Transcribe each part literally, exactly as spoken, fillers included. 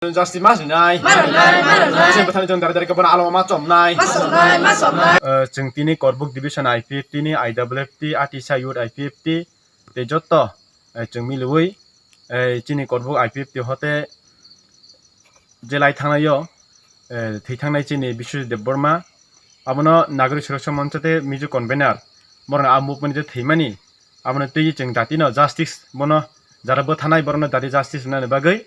Justice ma sinai. Ma rwnai, ma rwnai. Chini bwthani chwng dari dari khe bono alama ma chomnai. Ma chomnai, ma chomnai. Eh, chwng tini Korbuk Division I P F T ni, I W F T, Atisa Youth I P F T, tei jotto, eh, chwng miliwi, eh, chini Korbuk I P F T hote je lai thangnaio, eh, thwi thangnai chini Biswajit Debbarma, abono Nagorik Suraksha Moncho tei Mizo Convener, borokno a movement je thwimani, abono twi chwng datino justice, bono jara bwthanai borokno dati justice rwnani bagwi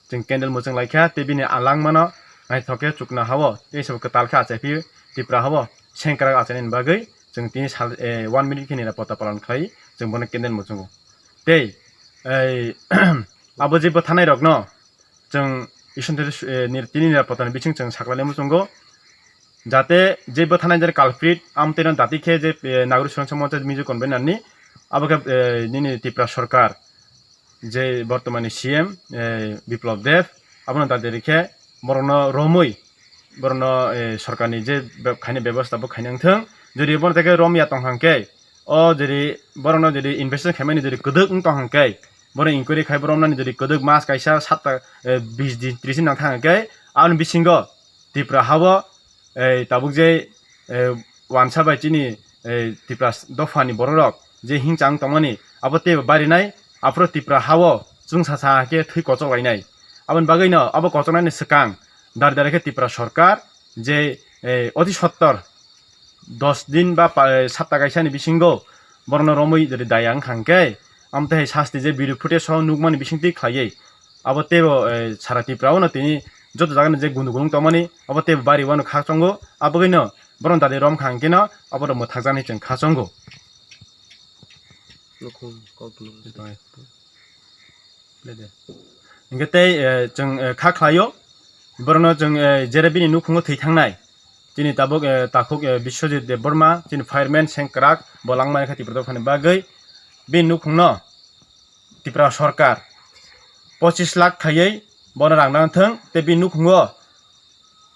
chwng candle muchung laikha, tei bini a langmano naithok khe chuknoha-o tei se bo kwtal khe achai phio, Tripura ha-o sengkrak achainani bagwi chwng tini sal, eh, one minute khe nirapota palan khlai chwng bono candle muchungo. Tei, eh, abo je bwthanai rokno chwng Iswar ni, eh, nir-, tini nirapotani bising chwng saklainai muchungo. Jate je bwthanai je culprit, amtwino dati khe je, eh, Nagorik Suraksha Moncho Mizo Convener ni, abo khe, eh, nini Tripura Sarkar, je bortomani C M, eh, Biplab Deb, abono dati rikhe borokno romwi, borokno, eh, sorkarni je be-, khaini bebosta bo khaina wngthwng. Jodi bono tei khe romya tong hang khe, o jodi borokno jodi investigation khaimani jodi kwdwk wng tong hang khe, bono inquiry khai borok romnani jodi kwdwk mas kaisa satta, eh, bis din, tris din nang thang hang khe, aboni bisingo Tripura ha-o, eh, tabuk je, eh, wansa bai chini, eh, Tripura dophani bororok je hingchang tongmani, abo teibo barinai, aphuru Tripura ha-o chwngsa sa khe thwi kochok lainai. Aboni bagwino abo kochoknaini swkang dari dari khe Tripura Sarkar je, eh, oti sottor dos din ba pa-, eh, sapta kaisani bisingo borokno romwi jodi daya wngkha hwnkhe, amtwi hai sasti je video footage o nukmani bisingtwi khlaiwi, abo teibo, eh, sara Tripura o no tini joto jaga ni je gundu gulung tongmani, abo teibo bari wano kha chongo, abo bagwino borokno dadi romkha hwnkhe no abo rok mwthakjaknai chwng kha chongo. Nukhung kok tulu. Hingke tei, eh, chwng, eh, kha khlaio, borokno chwng, eh, jere bini nukhungo thwi thangnai. Chini tabuk, eh, takhuk, eh, Biswajit Debbarma, chini fireman sengkrak, bo langmani kha Tripura dophani bagwi. Bini nukhungno Tripura Sarkar pochis lakh khaiwi bono rang nang thwng, tei bini nukhungo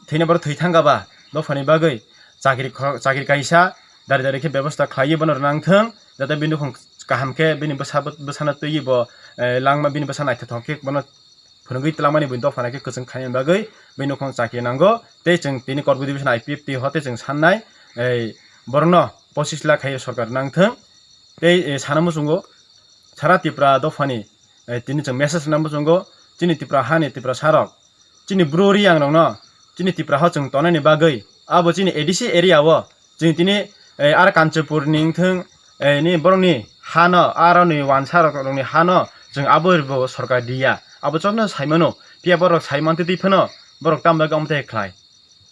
thwina borok thwi thangkha ba, dophani bagwi chakri khorok, chakri kaisa dari dari khe bebosta khlaiwi bono rwnang thwng, jate bini nukhung kaham khe bini bwsa, bwsano twiwi bo, eh, langma bini bwsa naithothok khe bono phwrwngwi twlangmani buini dophano khe kwchwng khaina bagwi bini nukhung chakri nango. Tei chwng tini Korbuk Division I P F T hote chwng sannai, eh, borokno pochis lakh khai sorkar nang thwng. Tei, eh, sana muchungo sara Tripura dophani, eh, tini chwng message rwna muchungo, chini Tripura hani Tripura sarok, chini bru riyang rokno chini Tripura ho chwng tonani bagwi abo chini A D C area o chwng tini, eh, ar Kanchanpur ni wngthwng, eh, ni borokni hano, aroni wansa rok, rokni hano chwng abo bo sorkar diya, abo jotono saimano, phiya borok saimantwi twi phano borok tamni bagwi omo tei khlai.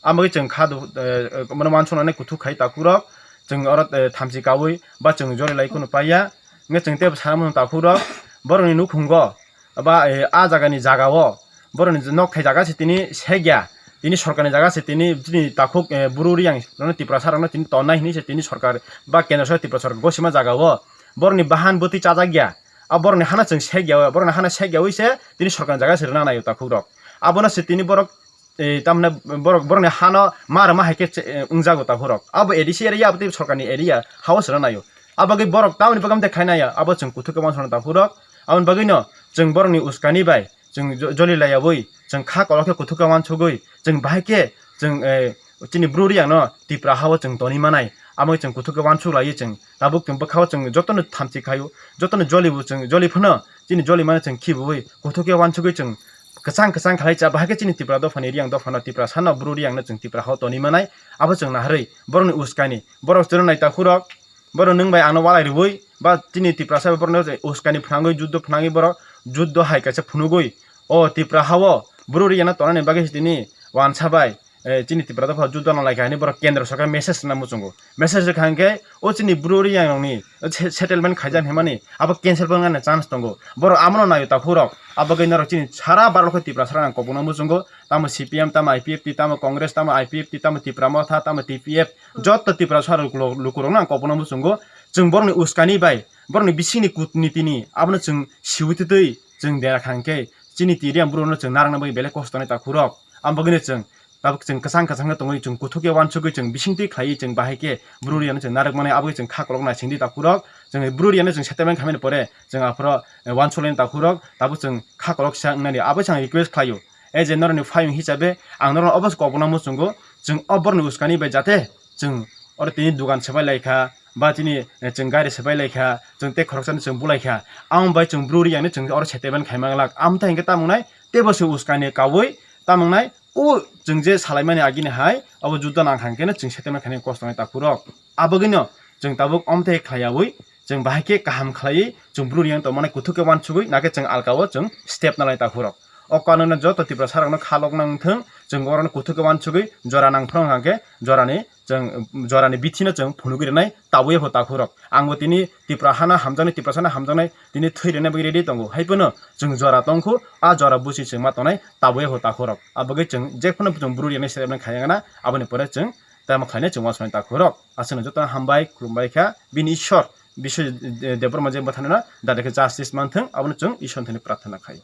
Amo khe chwng kha do, eh, eh, mano wansuknani kuthuk khai takhuk rok, chwng oro, eh, thamchi kaui ba chwng jori lai kheno paiya. Hwnkhe chwng teibo sana mano takhuk rok, borokni nukhungo ba, eh, a jagani jagao borokni nokthai jaga se tini sekya, tini sorkarni jaga se tini, tini takhuk, eh, bru riyang rokno Tiprasa rokno tini tongnai hinwi se tini sorkar ba kendro sorkar Tiprasa rok gosima jagao borokni bahan bwtwi chajakya. A borokni hana chwng sekya, borokni hana sekyaui se tini sorkarni jaga se rwna naio takhuk rok. Abono se tini borok eh, tamni borok, borokni hano ma rwma hai khe che-, eh, wngjago takhuk rok. Abo A D C area, abo tei sorkarni area, hao se rwnaio. Abo bagwi borok tamoni bagwi amtwi khainai ya, abo chwng kuthuk khe wansuknai takhuk rok. Aboni bagwino chwng borokni uskani bai chwng jo-, joli laiyaui, chwng kha kolok khe kuthuk khe wansugwi, chwng bahai khe chwng, eh, chini bru riyangno Tipra hao chwng tonwi manai. Amo chwng kuthuk khe wansuk laiwi chwng tabuk chwng bwkhao chwng jotono thamchi khaio, jotono jolibo chwng joli phano chini joli mano chwng khibiui kuthuk khe wansugwi chwng kwchang kwchang khlai cha, bahai khe chini Tipra dophani riyang dophano Tipra sano bru riyangno chwng Tipra hao tonwi manai. Abo chwng naharwi borokni uskani, borok chwrwng nai takhuk rok, borok nwng bai angno walai rwui ba chini Tiprasa bai borokno uskani phnangwi, juddo phnangwi borok juddo hai kaisa phunugwi o Tipra hao bru riyangno tonani bagwi tini wansa bai eh, chini Tipra dopha juda no laikha hinwi borok kendro sorkar message rwna muchungo. Message rwkha hwnkhe, o chini bru riyang rokni, o se-, settlement khaijak hinmani, abo cancel bo wngna chance tongo. Borok amono naio takhuk rok, abo bagwi norok chini sara Bharat lokho Tipra sara ang kobokno muchungo, tamo C P M, tamo I P F T, tamo Congress, tamo I P F T, tamo Tipra Motha, tamo T P F, jotto Tipra sara luku-, lukurokno ang kobokno muchungo. Chwng borokni uskani bai, borokni bisingni kutnitini, abono chwng siui twtwi chwng dera kha hwnkhe, chini Tiprasa borokno chwng narwkna bagwi belai kosto nai takhuk rok. Abo bagwino chwng Tabuk chwng kwchang kwchang khe tongwi chwng kuthuk khe wansugwi chwng bisingtwi khlaiwi chwng bahai khe bru riyano chwng narwk mani, aboni chwng kha kolok naisingdi takhuk rok. Chwng bru riyano chwng settlement khaimani pore chwng aphuru, eh, wansuknai takhuk rok tabuk chwng kha kolok sa wngnani. Abo chwng request khlaio, E je norokni phaiyung hisabe ang norokno obo se kokno muchungo, chwng o borokni uskani bai jate chwng oro tini dugan swbai lai kha, ba tini, eh, chwng gari swbai lai kha, chwng tei khoroksano chwng bulai kha. Amo bai chwng bru riyani chwng oro settlement khai manglak. Amtha hinkhe tamo wngnai, teibo se uskani kaui tamo wngnai, o chwng je salaimani agini hai, abo juda nang kha hinkhe chwng settlement khainai kosto nai takhurok. Abagwino chwng tabuk omthe khlaiyaui, chwng bahai khe kaham khlaiwi, chwng bru riyang tongmani kuthuk khe uansugwi, nakhe chwng alkao chwng step nalai takhurok. O kanuna joto Tiprasarokno khalok nang thung, chwng orono kuthuk khe uansugwi, jora nang phrwng hwnkhe, jorani chwng, jorani bithino chwng phunugwi rwnai tabui pho takhurok. Angbo tini Tipra hano hamjaknai, Tiprasano hamjaknai, tini thwi rwnai bagwi ready tongo. Hai phano chwng jora tongkhu, a jora busi chwng ma tongnai tabui pho takhurok. Abagwi chwng jephano chwng bru riyani settlement khaiya gana, aboni pore chwng tamo khlainai chwng uansuknai takhurok. Aswkno jotono hambai, khulumbai kha, bini Ishwar, Biswajit Debbarma je bwtharnino, dade khe justice manthung, abono chwng Ishwar thani prarthana khaio.